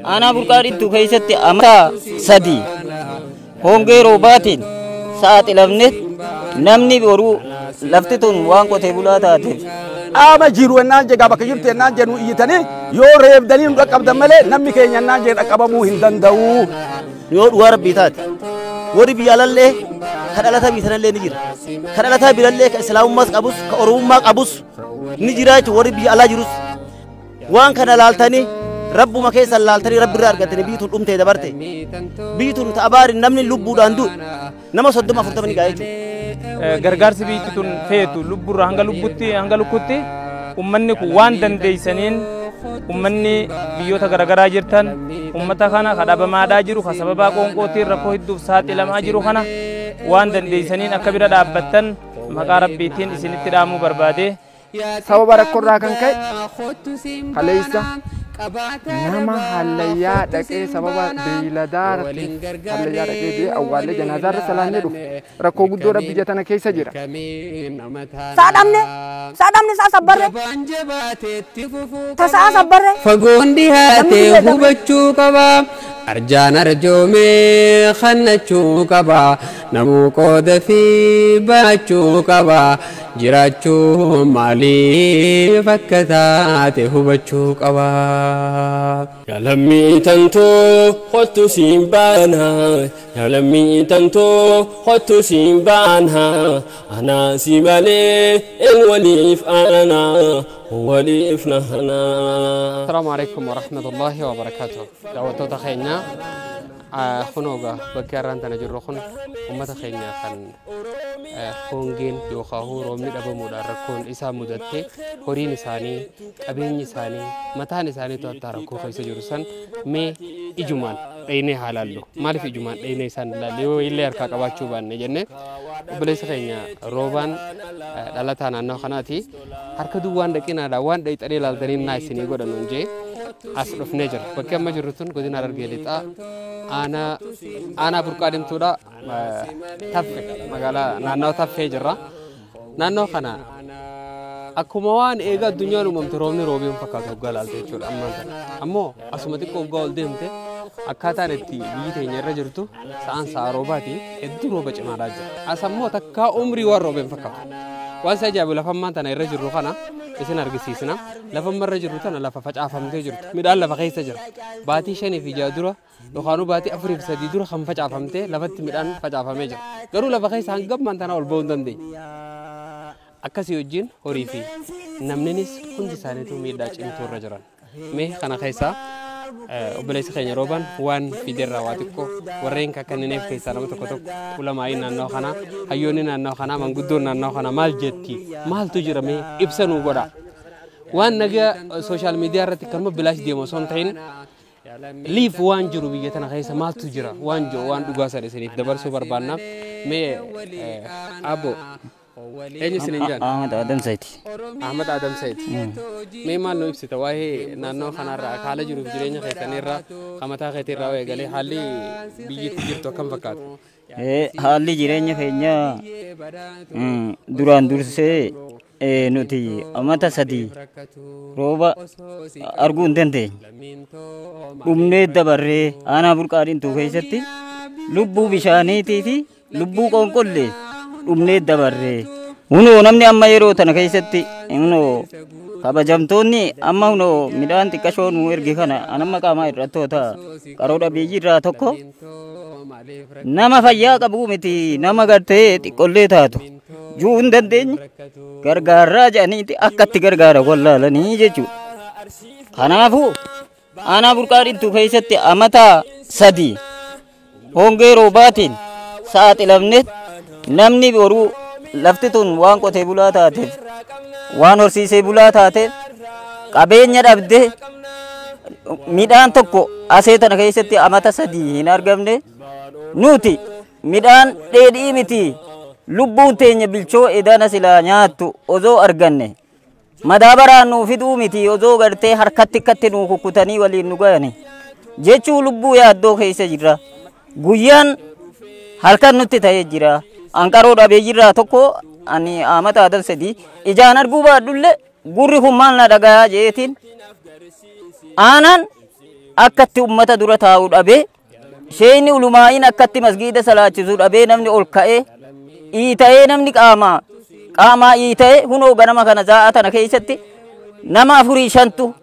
Aanaa Burqaa Dhiittuu keessatti amata 3 hongee roobaatiin saaxilamne namni boruu lafti tun waan qotee bulaa taateef. Qaama jiru ennaan jegaa bakka jirtu ennaan jennu iyyitanii yoo reebdanii nu dhaqqabdan malee namni keenya ennaan jee dhaqqabamuu hin danda'u. Yoo dhugaa rabbii taate warri biyya alallee ka dhalataa biyya sanallee ni jira. Ka dhalataa birallee ka islaamummaas qabus ka oromummaa qabus ni jira jechuudha warri biyya alaa jirus. Waan kana laaltanii rabbuma keessan laaltanii rabbirraa argatanii biyyi tun dhumtee dabarte. Biyyi tun ta'abaari namni lubbuudhaan du'e nama 30 40 ni ga'a jechuudha. Gargaarsi biyyi tun feetu lubburraa hanga lubbutti hanga lukkutti ummanni kun waan dandeessaniin ummanni biyyoota garaagaraa jirtan ummata kana ka dhabamaadhaa jiru ka sababaa qoonqootiin rakkoo hedduuf saaxilamaa jiru kana waan dandeessaniin akka bira dhaabbattan maqaa rabbiitiin isinitti dhaamuu barbaade. Sababa rakkoorraa kan ka'e kaleessa nama hallayyaa dhaqee sababa beeyladaa hallayyaa dhaqee du'e awwaallee janaazaarra salaannee dhufe rakkoo guddoo biyya tana keessa jira. Saadhamne saadhamne saa sabbarre tasaa sabbarre. Fagoon dhiyaatee hubachuu qaba. Arjaan arjoomee khannachuu qaba. Namuu qooda fi baachuu qaba. Jiraachuu maaliif akka taate hubachuu qaba. Yaa lammii tantoo kottu siin baana. Yaa lammii tantoo kottu siin baana. Anaa si malee een waliif aana. Waliif nahana. Asalaamu alaikum warahmatullahi wabarakaatuh. Daawwattoota keenya kunooga bakki har'aan tana jirru kun uummata keenya kan hongeen yookaan roobni dhabamuudhaan rakkoon isaa mudatte horiin isaanii qabeenyi isaanii mataan isaanii to'attaa rakkoo keessa jiru san mee ijumaan dhaynee haa laallu. Maaliif ijumaan dhaynee isaan ilaalle yoo illee harkaa qabaachuu baanne jenne obboleessa keenya roobaan dhalataa naannoo kanaati harka duwwaan dhaqinaadha waan dhayxanii ilaaltanii naa isinii godhan jee as dhufnee jira. Bakki amma jirru tun godina Harargee Lixaa aanaa Burqaa Diimtuudha. Taffe magaalaa naannoo Taffee jirra. Naannoo kana akkuma waan eega addunyaan uumamte roobni roobee hin fakkaatu hoggaa ilaalte jechuudha ammaan kana. Ammoo asuma xiqqoo hoggaa ol deemte akkaataan itti biyyi teenya irra jirtu sa'aan sa'a roobaati hedduu rooba cimaadhaa jira. As ammoo takkaa umrii waan roobee hin fakkaatu. Waan isa ajaa'ibu lafa ammaan tana irra jirru kana isin argisiisna. Lafa amma irra jirru tana lafa facaafamtee jirtu. Midhaan lafa keessa jira. Baatii 5 fi 6 dura yookaan baatii 4 fi 3 dura kan facaafamtee lafatti midhaan facaafamee jira. Garuu lafa keessa hanga ammaan tana ol ba'uu hin dandeenye. Akkasii wajjin horii fi namninis hundi isaaniitu miidhaa cimtuu irra jiran. Mee kana keessaa obboleessi keenya roobaan waan fiderraa waa xiqqoo warreen kakkannineef keessaa nama tokko tokko ulamaa'iin naannoo kanaa hayyoonni naannoo kanaa manguddoon naannoo kanaa maal jetti maaltu jira mee ibsa nuu godha. Waan nagaa sooshaal miidiyaa irratti kanuma bilaash deemu osoo hin ta'in liif waan jiru biyya tana keessa maaltu jira waan jiru waan dhugaa sana isiniif dabarsuu barbaanna. Mee abbo eenyu isiniin jedhan? Ahmad Adam Said. Ahmad Adam Said. Mee maal nu ibsita waa'ee naannoo kanarraa haala jiruuf jireenya keessaniirraa mataa keetiirraa eegalee haalli biyyatti jirtu akkam fakkaata? Haalli jireenya keenya duraan dursee nuti amata 3 rooba arguu hin dandeenye. Dhumnee dabarree aanaa Burqaa Diimtuu keessatti lubbuu bishaaniitii fi lubbuu qoonqollee dhumnee dabarree. Hunoo namni amma yeroo tana keessatti hunoo kabajamtoonni amma hunoo midhaan xiqqashoo nu erge kana anamma qaamaa irrattoota qaroo dhabeeyyii irraa tokko nama fayyaa qabu miti nama gartee xiqqollee taatu juu hin dandeenye gargaarraa jedhaniiti akka itti gargaara wallaalanii jechuudha. Kanaafuu aanaa Burqaa Diimtuu keessatti amata 3 hongee roobaatiin saaxilamne namni boruu lafti tun waan qotee bulaa taateef waan horsiisee bulaa taateef qabeenya dhabdee midhaan tokko asee tana keessatti amata 3 hin argamne nuti midhaan dheedhii miti lubbuun teenya bilchoo edana silaa nyaattu osoo arganne madaabaraan nuu fiduu miti osoo gartee harkatti akkatti nuu kukkutanii waliin nu gayani jechuu lubbuu yaaddoo keessa jirra. Guyyaan halkan nutti ta'ee jira. Anqaroo dhabeeyyirraa tokko ani Ahmad Adam Said ijaan arguu baadhullee gurri kun maal na dhagayaa jeetiin aanaan Akkatti ummata dura taa'uu dhabee, sheeyni ulumaa'iin akkatti masgiida salaachisuu dhabee, namni ol ka'ee iita'ee, namni qaamaa qaamaa iita'ee, hunoo ganama kana za'a tana keessatti nama afurii shantu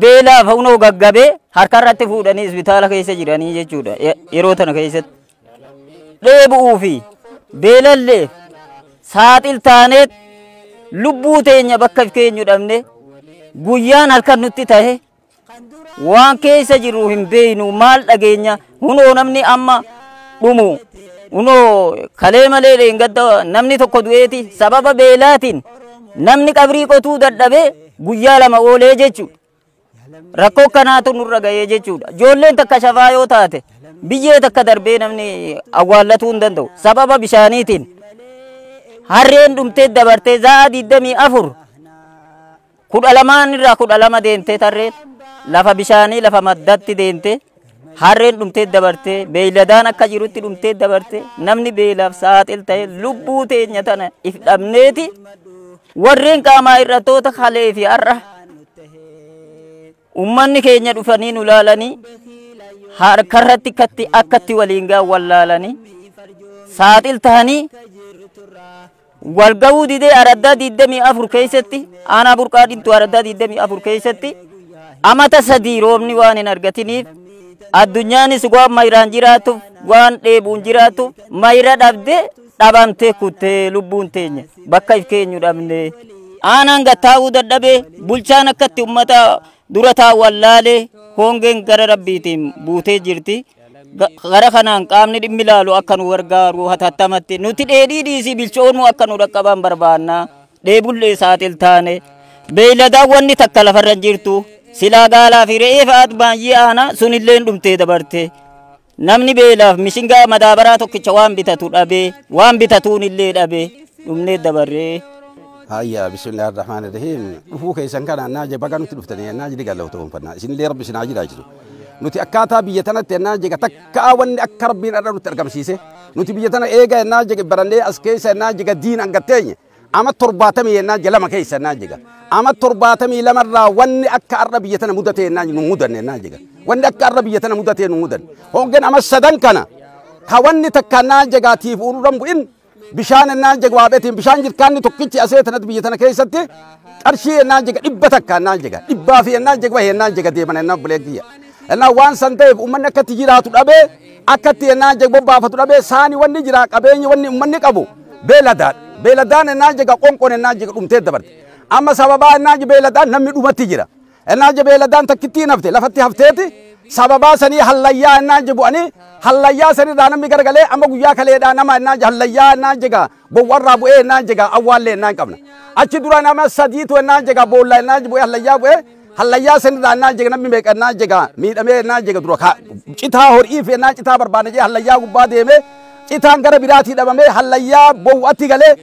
beelaaf hunoo gaggabee harkarratti fuudhanii isbitaala keessa jiranii jechuudha. Yeroo tana keessatti dheebu'uu fi beelallee saaxil taaneet lubbuu teenya bakka keenyu dhabne, guyyaan halkan nutti tahe, waan keessa jirru hin beeynu. Maal dhageenya? Hunoo namni amma dhumu hunoo kalee malee dheengadda namni tokko du'eeti, sababa beelaatiin namni qabrii qotuu dadhabee guyyaa 2 oolee jechuudha. Rakkoo kanaatu nurra gahee jechuudha. Ijoolleen takka shafaa yoo taate biyyee takka darbee namni awwaallatuu hin danda'u. Sababa bishaaniitiin harreen dhumtee dabartee za'a 24 12 irraa 12 deemtee, tarreen lafa bishaanii lafa maddatti deemtee harreen dhumtee dabartee, beeyladaan akka jirutti dhumtee dabartee, namni beelaaf saaxil ta'e lubbuu teenya tana if dhabneeti, warreen qaamaa irrattoota kalee fi har'a ummanni keenya dhufanii nu laalanii harkarratti katti akkatti waliin gaa wallaalanii saaxil ta'anii wal ga'uu didee. Araddaa 24 keessatti, aanaa Burqaa Dhintuu araddaa 24 keessatti amata 3 roobni waan hin argatiniif, addunyaanis waan mayraan jiraatuuf, waan dheebuun jiraatuuf mayra dhabdee dhabamtee kuttee, lubbuun teenya bakka if keenyu dhabne, aanaan gattaa'uu dadhabee, bulchaan akkatti ummata dura taa'u wallaalee, hongeen gara rabbiitiin buutee jirti. Gara kanaan qaamni dhimmi ilaalu akka nu gargaaru hatattamatti, nuti dheedhii dhiisii bilchoonuu akka nu dhaqqaban barbaanna. Dheebullee saaxil taane, beeyladaan wanni takka lafarra hin jirtu, silaa gaalaa fi re'ee fa'aatu baay'ee aana, sunillee dhumtee dabarte. Namni beelaaf mishingaa madaabaraa tokkicha waan bitatu dhabee, waan bitatuun illee dhabee, dhumnee dabarree. Hayya, bismillahir rahmanir rahim. Dhufuu keessan kana annaa je baga nutti dhuftanii annaa jedhi galatoomfanna. Isinillee rabbi isin haa jiraachisu. Nuti akkaataa biyya tanatti ennaa jega takkaa wanni akka rabbiin irra nutti argamsiise. Nuti biyya tana eega ennaa jega barannee as keessa ennaa jega diin hangatteenye. Ama 72 keessa ennaa jega. Ama 72 irraa wanni akka arra biyya tana mudatee ennaa nu mudanne ennaa jega. Wanni akka arra biyya tana mudatee nu mudanne. Hongeen ama sadan kana ka wanni takka ennaa jegaatiif ururan bu'in bishaan ennaa jega waabeetiin bishaan jirkaanni tokkichi asee tanatti biyya tana keessatti qarshii ennaa jega 100 ennaa jega dhibbaa fi ennaa jega bahee ennaa jega deeman ennaa buleekiyya. Ennaa waan san ta'eef uummanni akkatti jiraatu dhabee, akkatti ennaa jega bobbaafatu dhabee, saani wanni jira qabeenyi wanni uummanni qabu beeladaadha. Beeladaan ennaa jega qonqon ennaa jega dhumtee dabarte. Amma sababaa ennaa beeladaan namni dhumatti jira. Ennaa beeladaan takkittiin hafte lafatti hafteeti sababaa sanii hallayyaa ennaa bu'anii hallayyaa sanirraa namni garagalee amma guyyaa kaleedhaa nama ennaa hallayyaa ennaa jega bowwarraa bu'ee ennaa jega awwaallee ennaa hin qabna. Achi dura nama sadiitu ennaa jega boolla ennaa bu'ee hallayyaa bu'ee, hallayyaa sanirraa ennaa jega namni meeqa ennaa jega miidhamee ennaa jega dura citaa horii fi ennaa citaa barbaanne jee hallayyaa gubbaa deemee citaan gara biraatii dhabamee hallayyaa bowwatti galee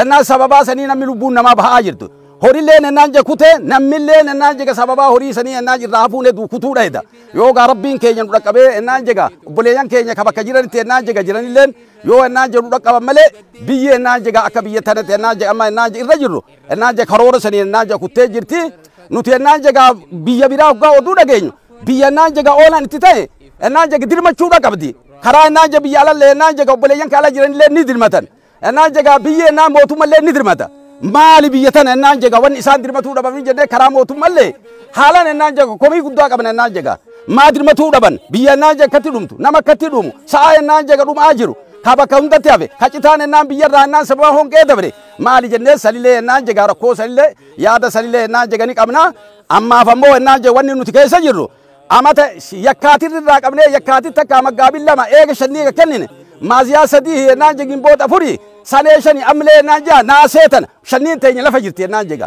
ennaa sababaa sanii namni lubbuun namaa bahaa jirtu. Horiileen ennaan je kutee, namnilleen ennaan jega sababaa horii sanii ennaan irraa hafuun hedduu kutuudha heda. Yoo gaa rabbiin keenya nu dhaqqabee ennaan jega obboleeyyan keenya ka bakka jiranitti ennaan jega jiranilleen yoo ennaan jedhu dhaqqaban malee, biyyi ennaan jega akka biyya tanatti ennaan jega amma ennaan irra jirru ennaan jega karoora sanii ennaan jega kuttee jirti. Nuti ennaan jega biyya biraa hoggaa oduu dhageenyu biyya ennaan jega oolan itti ta'e ennaan jega dirmachuudha qabdi. Karaa ennaan jega biyya alallee ennaan jega obboleeyyan ka ala jiranillee ni dirmatan. Ennaan jega biyyi ennaan mootummallee ni dirmata. Maali biyya tana ennaan jega wanni isaan dirmatuu dhaban jennee karaa mootummallee haalaan ennaan jega komii guddaa qaban ennaan jega. Maa dirmatuu dhaban? Biyya ennaan jega akkatti dhumtu, nama akkatti dhumu, sa'a ennaan jega dhumaa jiru ka bakka hundatti hafe ka citaan ennaan biyyarraa ennaan sababa hongee dabre maali jennee salilee ennaan jega rakkoo salilee yaada salilee ennaan jega ni qabna. Ammaaf ammoo ennaan jega wanni nuti keessa jirru amata yakkaatirraa qabnee yakkaatii takka maggaabii 2 eega shanii eega kennine maaziyaa 3 ennaan jegin booda 4 sanee 5 amlee ennaan jaha naasee tana shanniin teenya lafa jirti ennaan jega.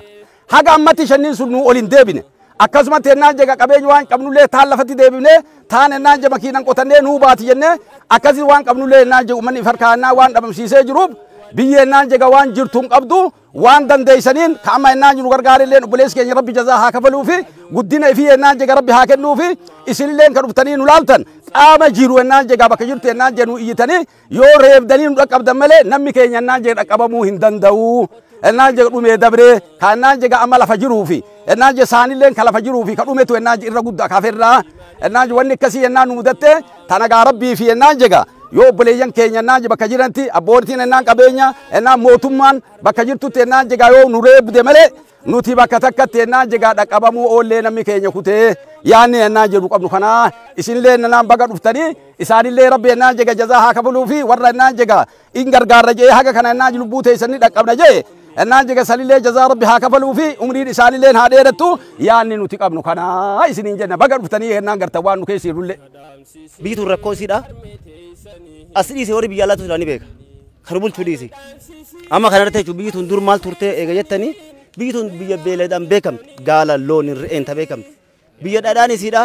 Haga ammatti shanniin sun nuu ol hin deebine. Akkasumatti ennaan jega qabeenya waan qabnullee taan lafatti deebifnee taan ennaan jega makiinan qotannee nuu baati jennee akkasii waan qabnullee ennaan jega uummanni farkaa ennaan waan dhabamsiisee jiruuf Biyya ennaan jega waan jirtu hin qabdu waan dandeeysaniin ka amma ennaan jiru gargaarilleen obboleessi keenya Rabbi jazaa haa kafaluufi guddina ifii ennaan jega Rabbi haa kennuufi isinilleen ka dhuftanii nu laaltan qaama jiru ennaan jega bakka jirtu ennaan jee nu iyyitanii yoo reebdanii nu dhaqqabdan malee namni keenya ennaan jega dhaqqabamuu hin danda'u. Ennaan jega dhumee dabree ka ennaan jega amma lafa jiruufi ennaan jega saanilleen ka lafa jiruufi ka dhumetu ennaan irra guddaa kafirraa ennaan wanni akkasii ennaan nu mudatte tanagaa Rabbii fi ennaan jega yoo obboleeyyan keenya ennaan bakka jiranti abbootiin ennaan qabeenya ennaan mootummaan bakka jirtutti ennaan jega yoo nu reebde malee nuti bakka takkatti ennaan jega dhaqqabamuu oollee namni keenya kutee yaanni ennaan jedhu qabnu kanaa isinillee ennaan baga dhuftanii isaanillee Rabbi ennaan jega jazaa haa kafaluu fi warra ennaan jega in gargaarra jee haga kana ennaan lubbuu teessanii dhaqqabna jee ennaan jega sanillee jazaa Rabbi haa kafaluu fi umriin isaanilleen haa dheerattu yaanni nuti qabnu kanaa isiniin jenna baga dhuftanii ennaan gartan waan nu keessa jirrullee. Biyyi tun rakkoo isiidha. As dhiise warri biyya alaatu ni beeka. Kan bulchuu dhiise. Amma kanarratti jechuun biyyi tun dur maal turte eega jettanii biyyi tun biyya beeladaan beekamte gaala loon re'een ta beekamte. Biyya dhadhaan isiidha.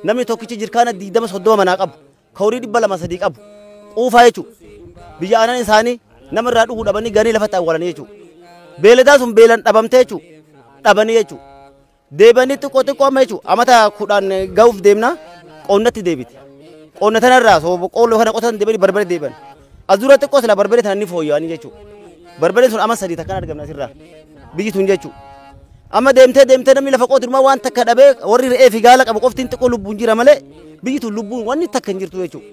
Namni tokkichi jirkaana 20 30 manaa qabu. Ka horii 200 300 qabu. Quufaa jechuudha. Biyya aanan isaanii namarraa dhuguu dhabanii ganii lafatti awwaalanii jechuudha. Beeladaan sun beelan dhabamte jechuudha. Dhabanii jechuudha. Deebanii xiqqoo xiqqoo amma jechuudha. Amata 10 ga'uuf deemna qonnatti deebite. Qonna tanarraa boqqoolloo kana qotan deebanii barbare deeban. As dura xiqqoo sila barbare tana ni fooyya'anii jechuudha. Barbareen sun amma 3 takkaan argamna asirraa. Biyyi tun jechuudha. Amma deemtee deemtee namni lafa qotirmaa waan takka dhabee warri re'ee fi gaala qabu qoftiin xiqqoo lubbuun jira malee biyyi tun lubbuun wanni takka hin jirtu jechuudha.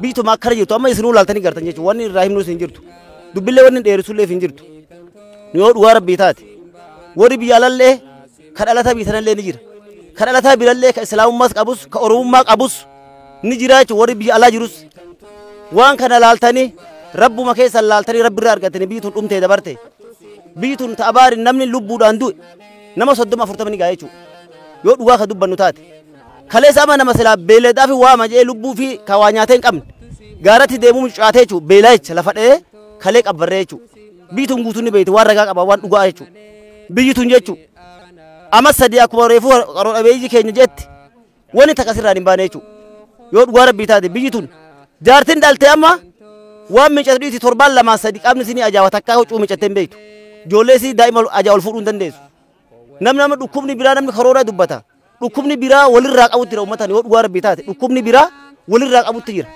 Biyyi tun akkana jirtu amma isinuu laaltanii gartan jechuudha. Wanni irraa himnuus hin jirtu. Dubbillee wanni dheerisullee hin jirtu. Yoo dhugaa Rabbii taate warri biyya alallee ka dhalataa biyya sanallee ni jira. Ka dhalataa birallee ka islaamummaas qabus ka oromummaa qabus ni jira jechuudha warri biyya alaa jirus. Waan kana laaltanii rabbuma keessan laaltanii rabbirraa argatanii biyyi tun dhumtee dabarte. Biyyi tun ta'abaari namni lubbuudhaan du'e nama 30 40 ni ga'a jechuudha. Yoo dhugaa ka dubbannu taate. Kaleessa amma nama silaa beeladaa fi waama jedhee lubbuu fi ka waa nyaatee hin qabne gaaratti deemuu mucaatee jechuudha beelaa jecha lafa dha'ee kalee qabbarree jechuudha. Biyyi tun guutuun ni beekti waan ragaa qaba waan dhugaa jechuudha. Biyyi tun jechuudha. Amma 3 akkuma reefuu qaroo dhabeeyyii keenya jetti wanni takka sirraan hin baane jechuudha. Yoo dhugaa Rabbii taate biyyi tun jaartiin dhaltee amma waan miicatu dhiiti 2 2 3 qaamni isinii ajaawa takkaa huccuu miicattee hin beektu. Ijoollee isii daa'ima ajaa ol fuudhuu hin dandeessu. Namni nama dhukkubni biraa namni karooraa dubbata. Dhukkubni biraa walirraa qabutti jira uummataan yoo dhugaa Rabbii taate dhukkubni biraa walirraa qabutti jira.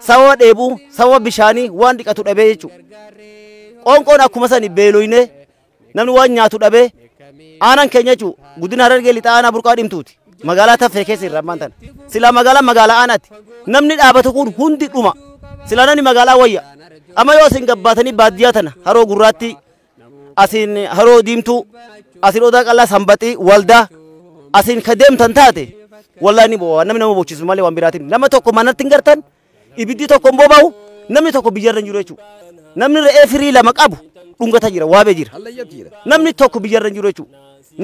Sababa dheebuu sababa bishaanii waan dhiqatu dhabee jechuudha. Qoonqoon akkuma sani beeloyne namni waan nyaatu dhabee aanan keenya jechuudha guddina Harargee lixaa aanaa burqaa dhimtuuti. Magaalaa Taffee keessa irra ammaan tana. Silaa magaalaa magaalaa aanaati. Namni dhaabatu kun hundi dhuma. Silaa namni magaalaa wayya. Amma yoo isin gabbaatanii baadiyyaa tana haroo gurraatti asiin haroo diimtuu asiin odaa qal'aa sanbaxii waldaa asiin ka deemtan taate wallaahi ni bo'aa namni nama bochisu malee waan biraatiin nama tokko manatti hin gartan ibiddi tokko hin boba'u namni tokko biyyarra hin jiru jechuudha. Namni re'ee firii 2 qabu dhungata jira waabee jira. Namni tokko biyyarra hin jiru jechuudha.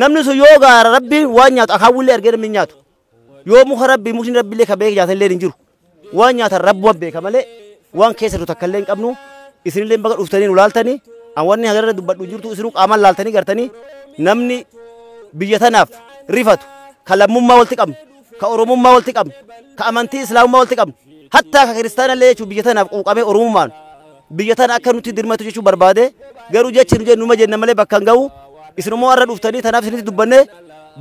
Namni sun yoo gaara Rabbiin waan nyaatu akaawwillee argee namni nyaatu. Yoo muka Rabbii mukni Rabbiillee ka beeka nyaatanillee hin jiru. Waan nyaatan Rabbumaan beeka malee waan keessa jiru takka illee hin qabnu. Isinillee baga dhuftanii nu laaltanii an wanni hagarra dubbadhu jirtu isinuu qaamaan laaltanii gartanii namni biyya tanaaf rifatu ka lammummaa walitti qabnu ka oromummaa walitti qabnu ka amantii islaamummaa walitti qabnu hattaa ka kiristaanallee jechuun biyya tanaaf quuqamee oromummaan biyya tana akka nuti dirmatu jechuu barbaade garuu jechi nu jennu jenna malee bakka hin ga'u isinummoo har'a dhuftanii tanaaf isinitti dubbanne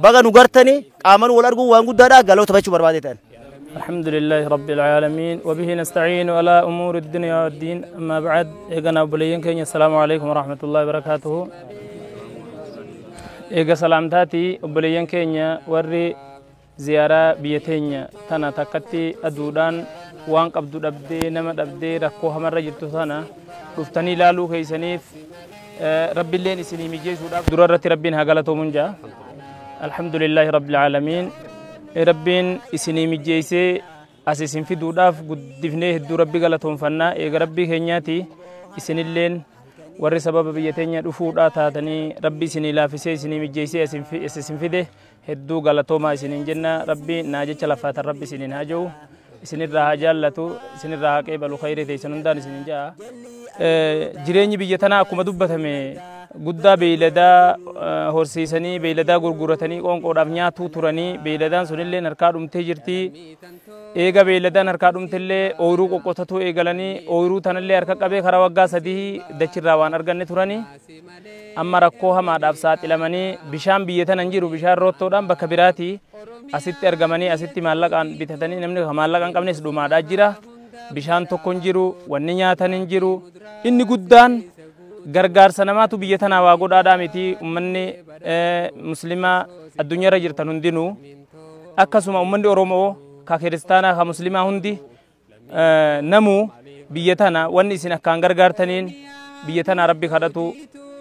baga nu gartanii qaamaan wal arguu waan guddaadha galoota jechuu barbaade ta'an. الحمد لله رب العالمين وبه نستعين على أمور الدنيا والدين أما بعد إيقنا بليين كين السلام عليكم ورحمة الله وبركاته إيقا سلامتاتي بليين كين وري زيارة بيتين تنا تكتي أدودان وان قبضو دبدي نما دبدي ركوها مرة جبتو تنا رفتني لالو كيسنيف ربي اللين إسني مجيس درارة ربين هقالتو منجا الحمد لله رب العالمين ربين إسني مجيسي أساسين في دوداف قدفنيه الدو ربي قالتهم فنا إيق ربي كنياتي إسني اللين وري سبب بيتين رفودا تاتني ربي إسني لافسي إسني مجيسي أساسين في ده هدو قالتوما إسنين جنة ربي ناجي لفات ربي إسنين هاجو إسنين راها جالتو إسنين راها قيبلو خيري تيسنون دان إسنين جاء jireenyi biyya tanaa akkuma dubbatame Guddaa beeyladaa horsiisanii beeyladaa gurguratanii qoonqoodhaaf nyaatuu turanii beeyladaan sunillee harkaa dhumtee jirti. Eega beeyladaan harkaa dhumtellee ooyiruu qoqqotatuu eegalanii ooyiruu tanallee harka qabee karaa waggaa 3 dachirraa waan arganne turanii amma rakkoo hamaadhaaf saaxilamanii bishaan biyya tana hin jiru bishaan roottoodhaan bakka biraati asitti argamanii asitti maallaqaan bitatanii namni maallaqa hin qabnes dhumaadhaa jira. Bishaan tokko hin jiru, wanni nyaatan hin jiru. Inni guddaan gargaarsa namaatu biyya tanaa waa godhaadhaa miti ummanni muslimaa addunyaarra jirtan hundinuu akkasuma ummanni Oromoo ka kiristaanaa ka muslimaa hundi namuu biyya tana wanni isin akkaan gargaartaniin biyya tana rabbi kadhatu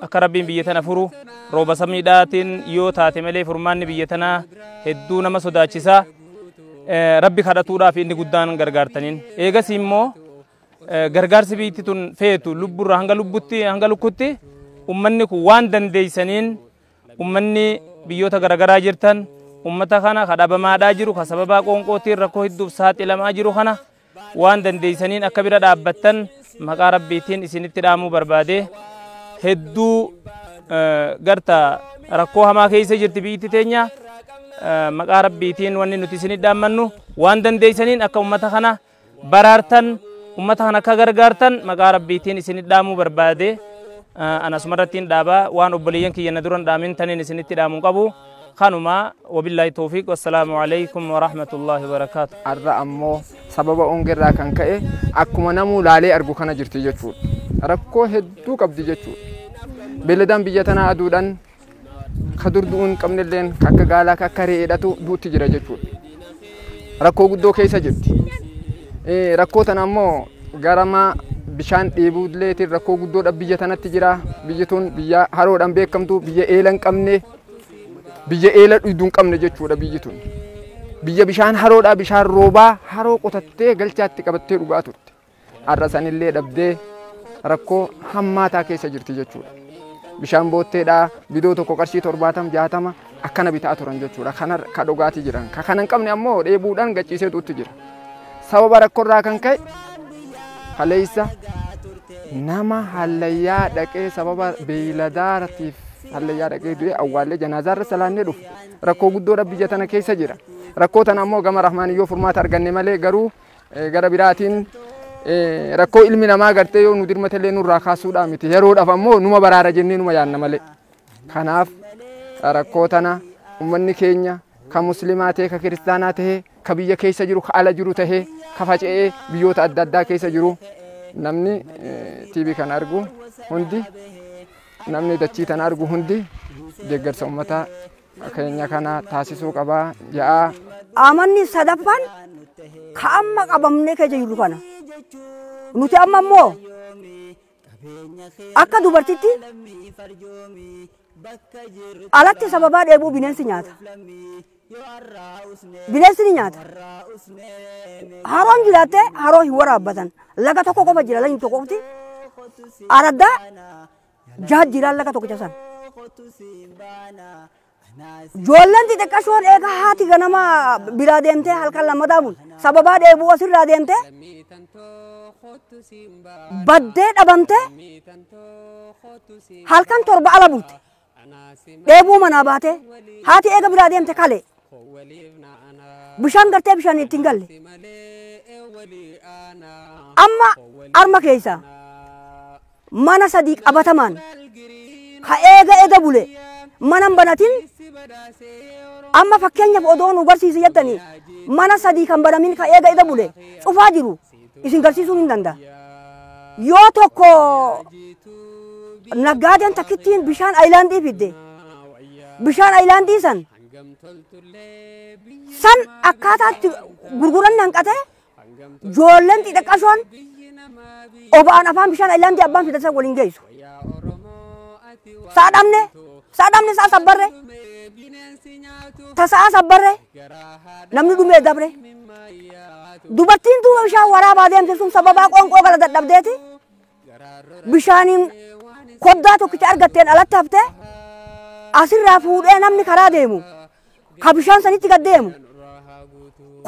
akka rabbiin biyya tana furu rooba samiidhaatiin yoo taate malee furmaanni biyya tanaa hedduu nama sodaachisa rabbi kadhatuudhaaf inni guddaan gargaartaniin eegas immoo gargaarsi biyyi tun feetu lubburraa hanga lubbutti hanga lukkutti ummanni kun waan dandeeysaniin ummanni biyyoota garagaraa jirtan ummata kana ka dhabamaadhaa jiru ka sababaa qoonqootiin rakkoo hedduuf saaxilamaa jiru kana waan dandeeysaniin akka bira dhaabbattan maqaa rabbiitiin isinitti dhaamuu barbaade hedduu garta rakkoo hamaa keessa jirti biyyi teenya maqaa rabbiitiin wanni nuti isinitti dhaammannu waan dandeeysaniin akka ummata kana baraartan ummata kana akka gargaartan maqaa rabbiitiin isinitti dhaamuu barbaade ana asumarrattiin dhaabaa waan obboleeyyan kiyya na duran dhaamin taniin isinitti dhaamuu qabu kanuma wabillaahi tawfiiq wassalaamu alaykum warahmatullaahi wabarakaatu. Arra ammoo sababa hongeerraa kan ka'e akkuma namuu laalee argu kana jirti jechuudha. Rakkoo hedduu qabdi jechuudha. Beelladaan biyya tanaa aduudhaan ka dur du'uu hin qabnelleen akka gaalaa ka akka re'eedhatu duutti jira jechuudha. Rakkoo guddoo keessa jirti. Rakkoo tana ammoo garama bishaan dheebuulleetiin rakkoo guddoodha biyya tanatti jira. Biyyi tun biyya haroodhaan beekamtu biyya eela hin qabne biyya eela dhugduu hin qabne jechuudha biyyi tun. Biyya bishaan haroodhaa bishaan roobaa haroo qotattee galchaatti qabattee dhugaa turte. Har'a sanillee dhabdee rakkoo hammaataa keessa jirti jechuudha. Bishaan bootteedhaa bidoo tokko qarshii 70 60 akkana bitaa turan jechuudha. Kana ka dhugaatii jiran. Ka kana hin qabne ammoo dheebuudhaan gachiisee duutti jira. Sababa rakkoorraa kan ka'e kaleessa nama hallayyaa dhaqee sababa beeyladaatiif hallayyaa dhaqee du'e awwaallee janaazaarra salaannee dhufe. Rakkoo guddoodha biyya tana keessa jira. Rakkoo tana ammoo gama Rahmaaniyyoo furmaata arganne malee garuu gara biraatiin rakkoo ilmi namaa gartee yoo nu dirmatellee nurraa kaasuudhaa miti. Yeroodhaaf ammoo numa baraara jennee numa yaanna malee. Kanaaf rakkoo tana ummanni keenya ka muslimaa ta'e ka kiristaanaa ta'e ka biyya keessa jiru ka ala jiru ta'e ka faca'ee biyyoota adda addaa keessa jiru namni TV kana argu hundi namni dachii tana argu hundi deeggarsa ummata keenya kana taasisuu qabaa ja'a. Amanni sadaffaan ka amma qabamnee keessa jirru kana nuti amma immoo akka dubartitti alatti sababaa dheebuu bineensi nyaata. Bineensi ni nyaata. Haroon jiraattee haroo hin waraabbatan. Laga tokko qofa jira lagni tokko qofti. Araddaa jaha jiraan laga tokkicha san. Ijoolleen xixiqqashoon eega haati ganama biraa deemtee halkan lammataa bul sababaa dheebuu asirraa deemtee baddee dhabamtee halkan 7 ala bulte. Dheebuu manaa baatee haati eega biraa deemte kale bishaan gartee bishaan ittiin galle. Amma arma keessa mana 3 qabatamaan ka eega eega bule mana hin banatin amma fakkeenyaaf odoo nu barsiise jettanii mana 3 kan banamin ka eega eega bule cufaa jiru isin garsiisuu hin danda'a. Yoo tokko naggaadeen takkittiin bishaan ayilaandii fidde bishaan ayilaandii san san akkaataatti gurguranni hanqate ijoolleen xixiqqashoon oba'aan afaan bishaan ayilaandii abbaan fidatan waliin geessu. Sa'a dhabne sa'a dhabne sa'a sabbarre ta sa'a sabbarre namni dhumee dabre. Dubartiin duuba bishaan waraabaa deemte sun sababaa qoonqoo gala dadhabdeeti bishaaniin koddaa tokkicha argatteen alatti haftee asirraa fuudhee namni karaa deemu ka bishaan sanitti gad deemu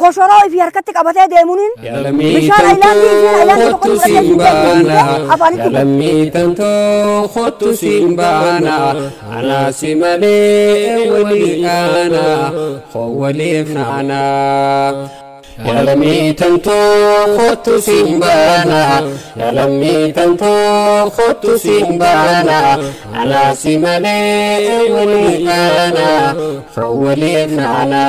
Koshoroo ifii harkatti qabatee deemuuniin bishaan ayilaandii isiin ayilaandii tokko Kottu fudhatee siin baana, afaanitti yaa lammii tantoo kottu siin baana, anaa si malee walii aana, koo waliif naana. Yaa lammii tantoo kottu siin baana, yaa lammii tantoo kottu siin baana, anaa si malee walii aana, koo waliif naana.